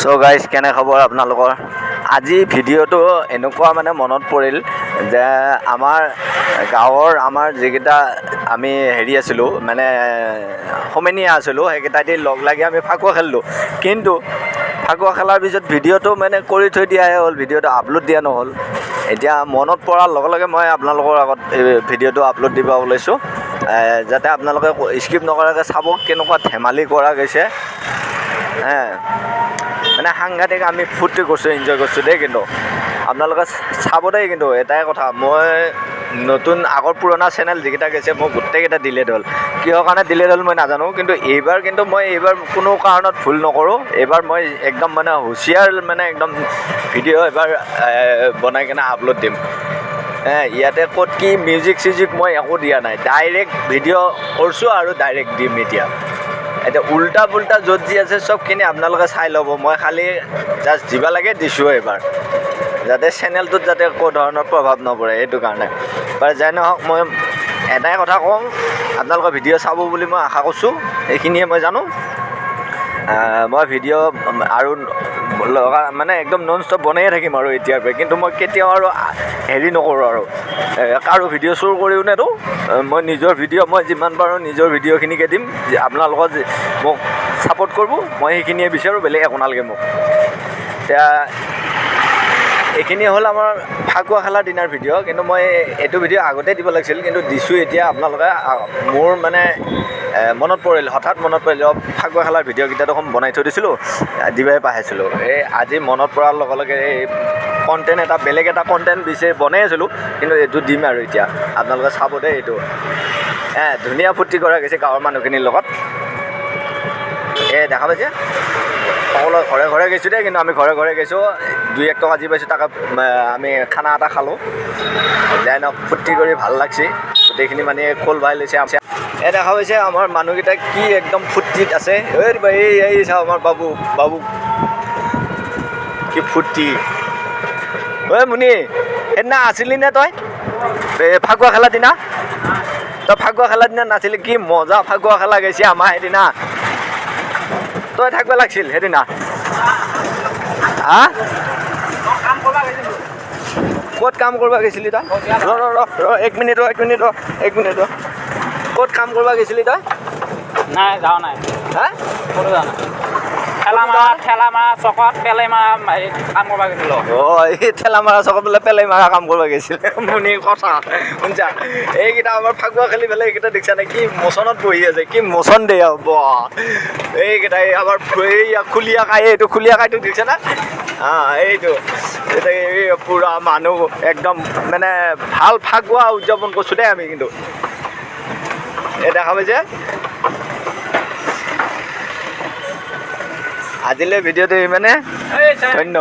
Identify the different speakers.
Speaker 1: চ' guys, কেনে খবৰ আপোনালোকৰ? আজি ভিডিঅ'টো এনেকুৱা মানে মনত পৰিল যে আমাৰ গাঁৱৰ আমাৰ যিকেইটা আমি হেৰি আছিলোঁ, মানে সমনীয়া আছিলোঁ, সেইকেইটা দি লগ লাগি আমি ফাকুৱা খেলিলোঁ। কিন্তু ফাকুৱা খেলাৰ পিছত ভিডিঅ'টো মানে কৰি থৈ দিয়াহে হ'ল, ভিডিঅ'টো আপলোড দিয়া নহ'ল। এতিয়া মনত পৰাৰ লগে লগে মই আপোনালোকৰ আগত এই ভিডিঅ'টো আপলোড দিব ওলাইছোঁ, যাতে আপোনালোকে স্কিপ নকৰাকৈ চাব কেনেকুৱা ধেমালি কৰা গৈছে। মানে সাংঘাতিক আমি ফূৰ্তি কৰিছোঁ, এনজয় কৰিছোঁ দেই। কিন্তু আপোনালোকে চাব দেই। কিন্তু এটাই কথা, মই নতুন আগৰ পুৰণা চেনেল যিকেইটা গৈছে, মোৰ গোটেইকেইটা ডিলেট হ'ল। কিহৰ কাৰণে ডিলেট হ'ল মই নাজানো। কিন্তু এইবাৰ কিন্তু মই এইবাৰ কোনো কাৰণত ভুল নকৰোঁ। এইবাৰ মই একদম মানে হুঁচিয়াৰ, মানে একদম ভিডিঅ' এইবাৰ বনাই কিনে আপলোড দিম। ইয়াতে ক'ত কি মিউজিক চিউজিক মই একো দিয়া নাই, ডাইৰেক্ট ভিডিঅ' কৰিছোঁ আৰু ডাইৰেক্ট দিম। এতিয়া এতিয়া উল্টা পুল্টা য'ত যি আছে চবখিনি আপোনালোকে চাই ল'ব। মই খালি জাষ্ট দিব লাগে দিছোঁ এইবাৰ, যাতে চেনেলটোত যাতে একো ধৰণৰ প্ৰভাৱ নপৰে সেইটো কাৰণে। বাৰু যাই নহওক, মই এটাই কথা কওঁ, আপোনালোকে ভিডিঅ' চাব বুলি মই আশা কৰিছোঁ। এইখিনিয়ে মই জানো। মই ভিডিঅ' আৰু লগা মানে একদম নন ষ্টপ বনায়ে থাকিম আৰু এতিয়াৰ পৰা। কিন্তু মই কেতিয়াও আৰু হেৰি নকৰোঁ আৰু কাৰো ভিডিঅ' চুৰ কৰিও নেদিওঁ। মই নিজৰ ভিডিঅ' মই যিমান পাৰোঁ নিজৰ ভিডিঅ'খিনিকে দিম। আপোনালোকৰ মোক ছাপোৰ্ট কৰিব, মই সেইখিনিয়ে বিচাৰোঁ, বেলেগ একো নালাগে মোক। এতিয়া এইখিনি হ'ল আমাৰ ফাকুৱা খেলাৰ দিনাৰ ভিডিঅ'। কিন্তু মই এইটো ভিডিঅ' আগতে দিব লাগিছিল, কিন্তু দিছোঁ এতিয়া। আপোনালোকে মোৰ মানে মনত পৰিল, হঠাৎ মনত পৰিল, ফাকুৱা খেলাৰ ভিডিঅ'কেইটা দেখোন বনাই থৈ দিছিলোঁ, দিবাই পাহৰিছিলোঁ। এই আজি মনত পৰাৰ লগে লগে এই কণ্টেণ্ট এটা, বেলেগ এটা কণ্টেণ্ট বিচাৰি বনাই আছিলোঁ, কিন্তু এইটো দিম আৰু এতিয়া আপোনালোকে চাব দেই এইটো। ধুনীয়া ফূৰ্তি কৰা গৈছে গাঁৱৰ মানুহখিনিৰ লগত। এই দেখা পাইছে, সকলো ঘৰে ঘৰে গৈছোঁ দেই। কিন্তু আমি ঘৰে ঘৰে গৈছোঁ, দুই এক টকা যি পাইছোঁ তাকে আমি খানা এটা খালোঁ। যাই নহওক, ফূৰ্তি কৰি ভাল লাগছে। গোটেইখিনি মানে খোল ভাই লৈছে। এই দেখা পাইছে, আমাৰ মানুহকেইটা কি একদম ফূৰ্তিত আছে। এই এই চাওঁ, আমাৰ বাবু বাবু কি ফূৰ্তি। ঐ মুনি, সেইদিনা আছিলি নে তই এই ফাকুৱা খেলা দিনা? তই ফাকুৱা খেলা দিনা নাছিলি? কি মজা ফাকুৱা খেলা গৈছে আমাৰ সেইদিনা। তই থাকিব লাগছিল সেইদিনা। হা, ক'ত কাম কৰিব গৈছিলি তই? ৰ ৰ ৰ ৰ, এক মিনিট ৰ, এক মিনিট ৰ, এক মিনিট ৰ। ক'ত কাম কৰিব গৈছিলি তই?
Speaker 2: নাই, যোৱা নাই।
Speaker 1: হা?
Speaker 2: ক'তো যোৱা নাই। ঠেলা মাৰা চকত পেলাই মাৰা কাম কৰিব গৈছিলোঁ।
Speaker 1: অঁ, এই ঠেলা মাৰা চকত বোলে পেলাই মাৰা কাম কৰিব গৈছিল। মুনিৰ কথা শুনছা? এইকেইটা আমাৰ ফাকুৱা খেলি পেলাই এইকেইটা দেখিছা নে, কি মোচনত বহি আছে, কি মোচন দে আৰু বাহ। এইকেইটা এই আমাৰ এই খুলীয়া কাই, এইটো খুলীয়া কাইটো দেখিছা না? এইটো এই পূৰা মানুহ একদম মানে ভাল ফাকুৱা উদযাপন কৰিছোঁ দেই আমি। কিন্তু এই দেখা পাইছে, আজিলৈ ভিডিঅ'টো ইমানে, ধন্যবাদ।